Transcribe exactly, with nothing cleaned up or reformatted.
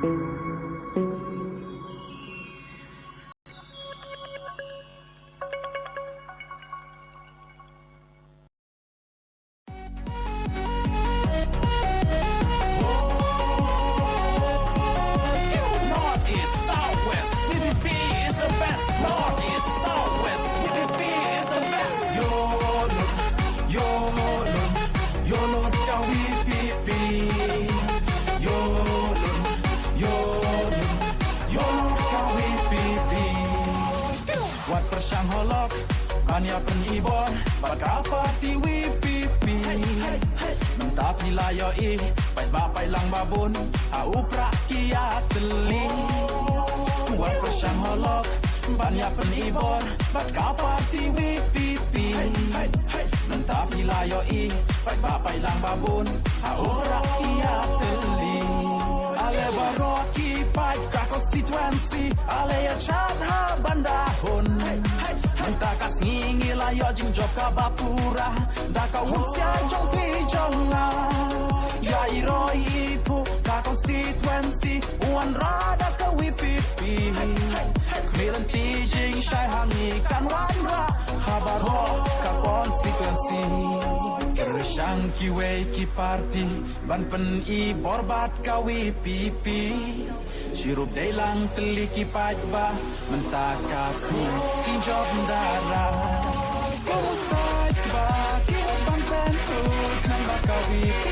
North, East, South, West, V P P is the best. North, East, South, West, V P P is the best. Ïoh lut, ïoh lut, ïoh lut ka V P P. Ïoh lut, ïoh lut, ïoh lut ka V P P. Wat pyrshang halor ban ïa pynibor bad ka party V P P. Mynta phi la ïohi paidbah paidlang babun ha u prah ki ïatylli. Wat pyrshang halor ban ïa pynibor bad ka party V P P. Mynta phi la ïohi paidbah paidlang babun ha u prah ki ïatylli. Ale baroh ki paid ka constituency, ale ïa chat ha ban da hun. Mynta ka sngi ngi la ïoh jingjop kaba pura da ka wungsia jong phi jong nga. Ïa i Roy Iphuh ka constituency u wanrah da ka V P P. Khmih lynti jingshai ha ngi kan wanrah ha baroh ka constituency. Pyrshang kiwei ki party ban pynibor bad ka V P P. Shuh ruh dei lang tylli ki paidbah mynta ka sngi ki jop dara. Kum u paidbah ki ban pynthut nang ba ka V P P.